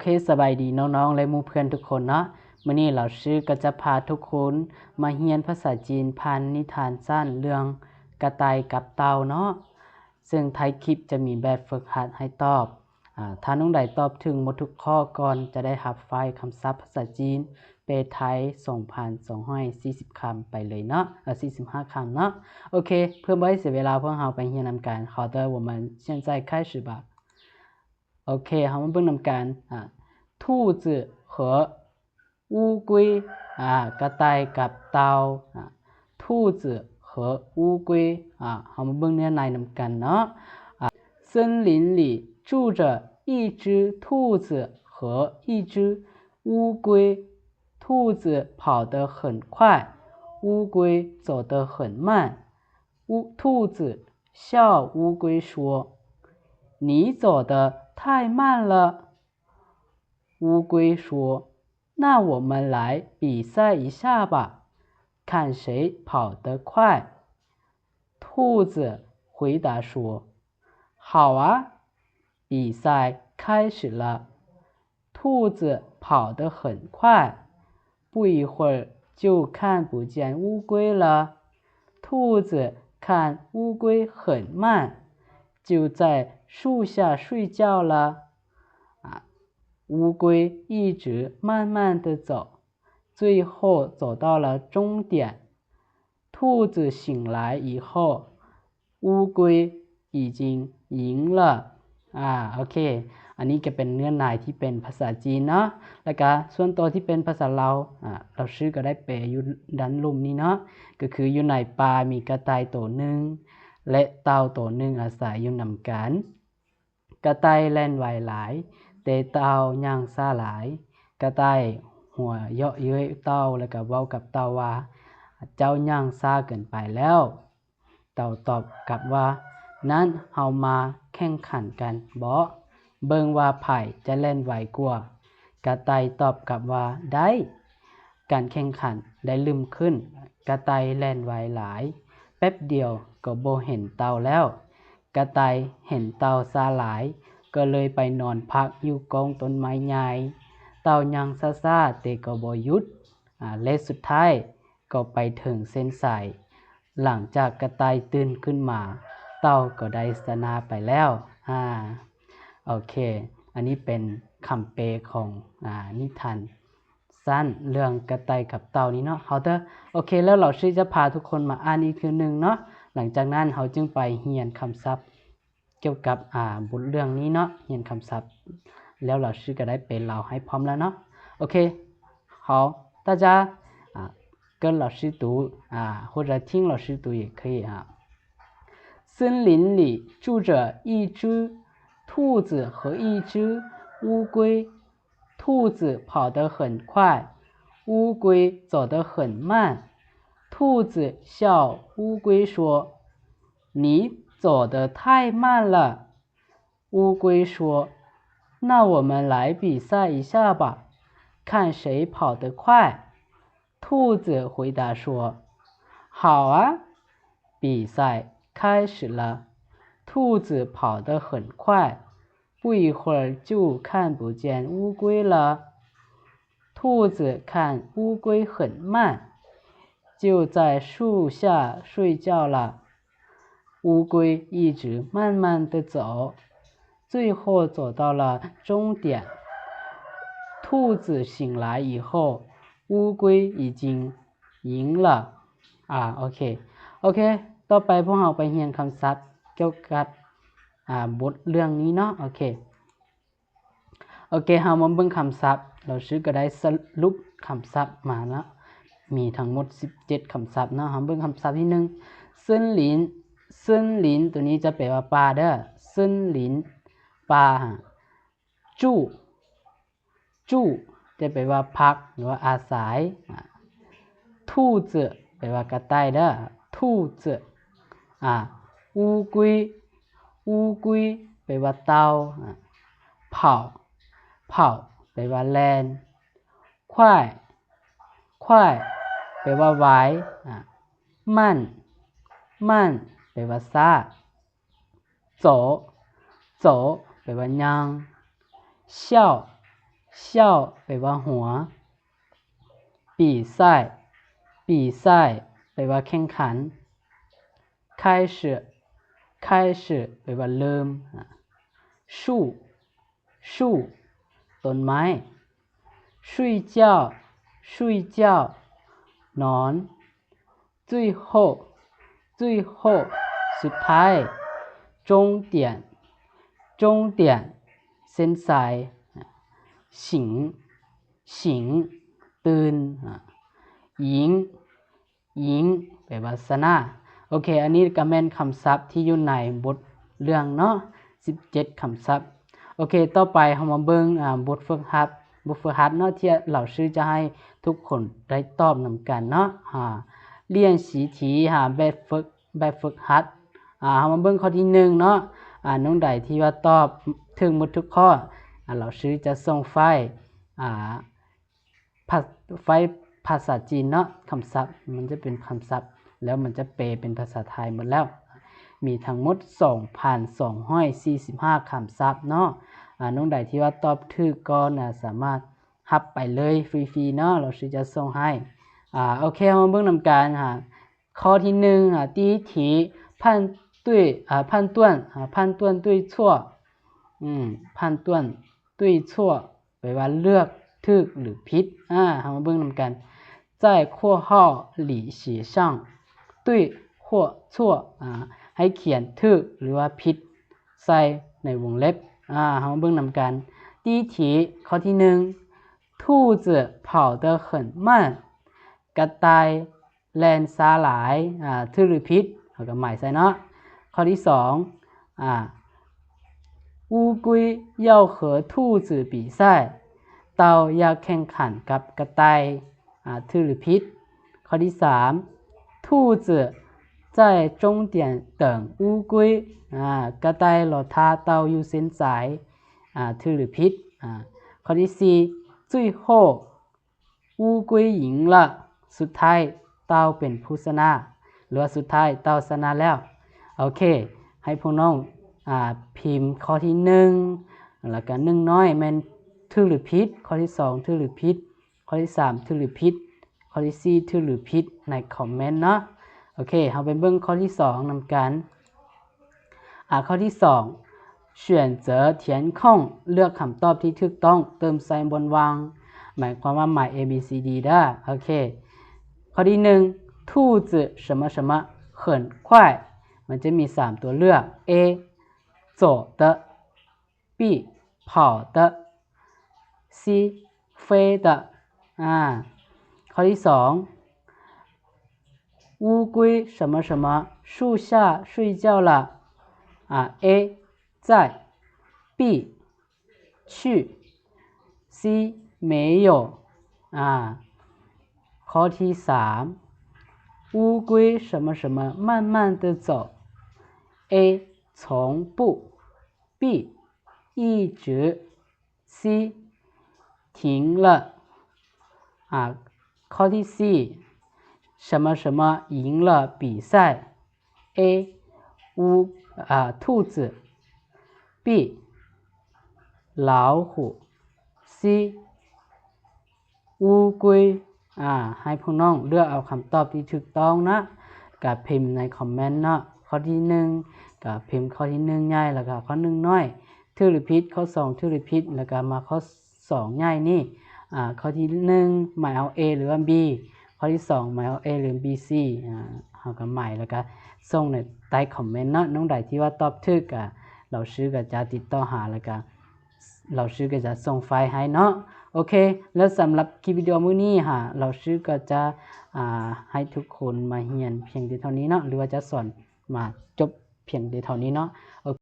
ເຄ ສະບາຍດີນ້ອງໆ ແລະ ໝູ່ເພື່ອນທຸກຄົນເນາະ. ມື້ນີ້ລາວຊື່ກໍຈະພາທຸກຄົນມາຮຽນພາສາຈີນຜ່ານນິທານສັ້ນເລື່ອງກະຕ່າຍກັບເຕົ່າເນາະ. ເຊິ່ງທ້າຍຄລິບຈະມີແບບຝຶກຫັດໃຫ້ຕອບ. ອາ ຖ້ານ້ອງໃດຕອບຖືກໝົດທຸກຂໍ້ກ່ອນ ຈະໄດ້ຮັບໄຟລ໌ຄຳສັບພາສາຈີນ ແປໄທ ສອງພັນສອງຮ້ອຍສີ່ສິບຄຳໄປເລີຍເນາະ, ເອີ ສີ່ສິບຫ້າຄຳເນາະ. ໂອເຄ ເພື່ອບໍ່ໃຫ້ເສຍເວລາ ພວກເຮົາໄປຮຽນນຳກັນ. 好的，我们现在开始吧。 ໂອເຄ ເຮົາມາເບິ່ງນຳກັນ. ອາ 兔子和乌龟 ອາ ກະຕ່າຍກັບເຕົ່າ. ອາ 兔子和乌龟 ອາ ເຮົາມາເບິ່ງເນື້ອໃນນຳກັນເນາະ. ອາ 森林里住着一只兔子和一只乌龟。兔子跑得很快，乌龟走得很慢。兔子笑乌龟说：“你走得太慢了。”乌龟说：“那我们来比赛一下吧，看谁跑得快。”兔子回答说：“好啊。”比赛开始了。兔子跑得很快，不一会儿就看不见乌龟了。兔子看乌龟很慢，就在树下睡觉了。啊，乌龟一直慢慢地走，最后走到了终点。 兔子醒来以后，乌龟已经赢了。 ອາ ໂອເຄ ອັນນີ້ກໍເປັນເນື້ອໃນທີ່ເປັນພາສາຈີນເນາະ ແລ້ວກະສ່ວນຕໍ່ທີ່ເປັນພາສາລາວ ອາ ລາວຊື່ກໍໄດ້ແປຢູ່ດ້ານລຸ່ມນີ້ເນາະ ກໍຄືຢູ່ໃນປ່າມີກະຕ່າຍໂຕໜຶ່ງ ແລະ ເຕົ່າໂຕໜຶ່ງອາໄສຢູ່ນຳກັນ. ກະຕ່າຍແລ່ນໄວຫຼາຍ ແຕ່ເຕົ່າຍ່າງຊ້າຫຼາຍ. ກະຕ່າຍຫົວເຍາະເຍີ້ຍເຕົ່າ ແລ້ວກໍເວົ້າກັບເຕົ່າວ່າ ເຈົ້າຍ່າງຊ້າເກີນໄປແລ້ວ. ເຕົ່າຕອບກັບວ່າ ນັ້ນເຮົາມາແຂ່ງຂັນກັນເບາະ ເບິ່ງວ່າໃຜຈະແລ່ນໄວກວ່າ. ກະຕ່າຍຕອບກັບວ່າ ໄດ້. ການແຂ່ງຂັນໄດ້ເລີ່ມຂຶ້ນ. ກະຕ່າຍແລ່ນໄວຫຼາຍ ແປັບດຽວກໍບໍ່ເຫັນເຕົ່າແລ້ວ. ກະຕ່າຍເຫັນເຕົ່າຊ້າຫຼາຍ ກໍເລີຍໄປນອນພັກຢູ່ກ້ອງຕົ້ນໄມ້ໃຫຍ່. ເຕົ່າຍ່າງຊ້າໆ ແຕ່ກໍບໍ່ຢຸດ ອາ ແລະ ສຸດທ້າຍກໍໄປເຖິງເສັ້ນໄຊ. ຫຼັງຈາກກະຕ່າຍຕື່ນຂຶ້ນມາ ເຕົ່າກໍໄດ້ຊະນະໄປແລ້ວ. ອາ ໂອເຄ ອັນນີ້ເປັນຄຳແປຂອງ ອາ ນິທານ ສັ້ນເລື່ອງກະຕ່າຍກັບເຕົ່ານີ້ເນາະ ເຮົາເດີ. ໂອເຄ ແລ້ວລາວຊື່ຈະພາທຸກຄົນມາອ່ານອີກເທື່ອໜຶ່ງເນາະ ຫຼັງຈາກນັ້ນເຮົາຈຶ່ງໄປຮຽນຄຳສັບກ່ຽວກັບ ອາ ບົດເລື່ອງນີ້ເນາະ ຮຽນຄຳສັບ ແລ້ວລາວຊື່ກໍໄດ້ແປລາວໃຫ້ພ້ອມແລ້ວເນາະ. ໂອເຄ 好，大家 ອາ 跟老师读 ອາ 或者听老师读也可以 ອາ 森林里住着一只兔子和一只乌龟。 兔子跑得很快，乌龟走得很慢。兔子笑乌龟说：“你走得太慢了。”乌龟说：“那我们来比赛一下吧，看谁跑得快。”兔子回答说：“好啊。”比赛开始了，兔子跑得很快， 不一会儿就看不见乌龟了。兔子看乌龟很慢，就在树下睡觉了。乌龟一直慢慢地走，最后走到了终点。兔子醒来以后，乌龟已经 ຍິງລະ ອາ ໂອເຄ ໂອເຄ ຕໍ່ໄປພວກເຮົາໄປຮຽນຄຳສັບກ່ຽວກັບ ອາ ບົດເລື່ອງນີ້ເນາະ ໂອເຄ ໂອເຄ ເຮົາມາເບິ່ງຄຳສັບ ລາວຊື່ກໍໄດ້ສະຫຼຸບຄຳສັບມາລະ ມີທັງໝົດສິບເຈັດຄຳສັບເນາະ ເຮົາເບິ່ງຄຳສັບທີໜຶ່ງ 森林 森林 ໂຕນີ້ຈະແປວ່າປ່າເດີ 森林 ປ່າ ຈູ ຈູ ຈະແປວ່າພັກ ຫຼືວ່າອາໄສ ອາ 兔子 ແປວ່າກະຕ່າຍເດີ 兔子 ອາ 乌龟 乌龟 ແປວ່າເຕົ່າ ອາ 跑 跑 ແປວ່າແລ່ນ 快 快 ແປວ່າໄວ ອາ 慢 慢 ແປວ່າຊ້າ 走 走 ແປວ່າຍ່າງ 笑笑 ແປວ່າຫົວ. 比赛 比赛 ແປວ່າແຂ່ງຂັນ. 开始 开始 ແປວ່າເລີ່ມ. 树 树 ຕົ້ນໄມ້. 睡觉 睡觉 ນອນ. 最后 最后 ສຸດທ້າຍ. 终点 终点 ເສັ້ນໄຊ. 醒 醒 ຕື່ນ. 赢 赢 ແປວ່າຊະນະ. ໂອເຄ ອັນນີ້ກໍແມ່ນຄຳສັບທີ່ຢູ່ໃນບົດເລື່ອງເນາະ ສິບເຈັດຄຳສັບ. ໂອເຄ ຕໍ່ໄປເຮົາມາເບິ່ງ ອາ ບົດຝຶກຫັດ ບົດຝຶກຫັດເນາະ ທີ່ເຫຼົ່າຊື່ຈະໃຫ້ທຸກຄົນໄດ້ຕອບນຳກັນເນາະ. ອາ 练习题 ອາ ແບບຝຶກ ແບບຝຶກຫັດ. ອາ ເຮົາມາເບິ່ງຂໍ້ທີໜຶ່ງເນາະ. ອາ ນ້ອງໃດທີ່ວ່າຕອບຖືກໝົດທຸກຂໍ້ ອາ ເຫຼົ່າຊື່ຈະສົ່ງໄຟລ໌ ອາ ພາ ໄຟລ໌ພາສາຈີນເນາະ ຄຳສັບ ມັນຈະເປັນຄຳສັບ ແລ້ວມັນຈະແປເປັນພາສາໄທໝົດແລ້ວ. ມີທັງໝົດສອງພັນສອງຮ້ອຍສີ່ສິບຫ້າຄຳສັບເນາະ. ອາ ນ້ອງໃດທີ່ວ່າຕອບຖືກກ່ອນນະ ສາມາດຮັບໄປເລີຍຟຣີໆເນາະ ເຫຼົ່າຊື່ຈະສົ່ງໃຫ້. ອາ ໂອເຄ ເຮົາມາເບິ່ງນຳກັນ. ອາ ຂໍ້ທີໜຶ່ງ ອາ 第一题 判对 ອາ 判断 ອາ 判断对错 ອືມ 判断对错 ແປວ່າເລືອກຖືກ ຫຼື ຜິດ. ອາ ເຮົາມາເບິ່ງນຳກັນ. 在括号里写上对或错 ອາ ໃຫ້ຂຽນຖືກ ຫຼືວ່າຜິດ ໃສ່ໃນວົງເລັບ. ອາ ເຮົາມາເບິ່ງນຳກັນ. 第一题 ຂໍ້ທີໜຶ່ງ 兔子跑得很慢 ກະຕ່າຍແລ່ນຊ້າຫຼາຍ. ອາ ຖືກ ຫຼື ຜິດ ເຮົາກໍໝາຍໃສ່ເນາະ. ຂໍ້ທີສອງ ອາ 乌龟要和兔子比赛 ເຕົ່າຢາກແຂ່ງຂັນກັບກະຕ່າຍ. ອາ ຖືກ ຫຼື ຜິດ? ຂໍ້ທີສາມ 兔子在终点等乌龟 ອາ ກະຕ່າຍລໍຖ້າເຕົ່າຢູ່ເສັ້ນຊາຍ. ອາ ຖືກ ຫຼື ຜິດ? ອາ ຂໍ້ທີສີ່ 最后乌龟赢了 ສຸດທ້າຍເຕົ່າເປັນຜູ້ຊະນະ ຫຼືວ່າສຸດທ້າຍເຕົ່າຊະນະແລ້ວ. ໂອເຄ ໃຫ້ພວກນ້ອງ ອາ ພິມຂໍ້ທີໜຶ່ງ ແລ້ວກະໜຶ່ງນ້ອຍແມ່ນຖືກ ຫຼື ຜິດ, ຂໍ້ທີສອງຖືກ ຫຼື ຜິດ, ຂໍ້ທີສາມຖືກ ຫຼື ຜິດ, ຂໍ້ທີສີ່ຖືກ ຫຼື ຜິດ ໃນຄອມເມັນເນາະ. ໂອເຄ ເຮົາໄປເບິ່ງຂໍ້ທີສອງນຳກັນ. ອາ ຂໍ້ທີສອງ 选择填空 ເລືອກຄຳຕອບທີ່ຖືກຕ້ອງ ເຕີມໃສ່ບ່ອນວ່າງ ໝາຍຄວາມວ່າໝາຍ A B C D ເດີ້. ໂອເຄ ຂໍ້ທີໜຶ່ງ 兔子什么什么很快 ມັນຈະມີສາມຕົວເລືອກ A 走的 B 跑的 C 飞的. ອາ ຂໍ້ທີສອງ 乌龟什么什么树下睡觉了 ອາ A 在 B 去 C 没有. ອາ ຂໍ້ທີສາມ 乌龟什么什么慢慢地走 A 从不 B 一直 C 停了. ອາ ຂໍ້ທີສີ່ 什么什么赢了比赛 A 乌 ອາ 兔子 B 老虎 C 乌龟. ອາ ໃຫ້ພວກນ້ອງເລືອກເອົາຄຳຕອບທີ່ຖືກຕ້ອງນະ ກະພິມໃນຄອມເມັນເນາະ. ຂໍ້ທີໜຶ່ງ ກະພິມຂໍ້ທີໜຶ່ງໃຫຍ່ ແລ້ວກະຂໍ້ໜຶ່ງນ້ອຍ ຖືກ ຫຼື ຜິດ, ຂໍ້ສອງຖືກ ຫຼື ຜິດ ແລ້ວກະມາຂໍ້ສອງໃຫຍ່ນີ້. ອາ ຂໍ້ທີໜຶ່ງໝາຍເອົາ A ຫຼືວ່າ B, ຂໍ້ທີສອງໝາຍເອົາ A ຫຼື B C. ອາ ເຮົາກະໝາຍ ແລ້ວກະສົ່ງໃນໃຕ້ຄອມເມັນເນາະ. ນ້ອງໃດທີ່ວ່າຕອບຖືກ ກະເຫຼົ່າຊື່ກະຈະຕິດຕໍ່ຫາ ແລ້ວກະ ເຫຼົ່າຊື່ກໍຈະສົ່ງໄຟລ໌ໃຫ້ເນາະ. ໂອເຄ ແລ້ວສຳລັບຄລິບວິດີໂອມື້ນີ້ຫາ ເຫຼົ່າຊື່ກໍຈະ ອາ ໃຫ້ທຸກຄົນມາຮຽນພຽງແຕ່ເທົ່ານີ້ເນາະ ຫຼືວ່າຈະສອນມາຈົບພຽງແຕ່ເທົ່ານີ້ເນາະ.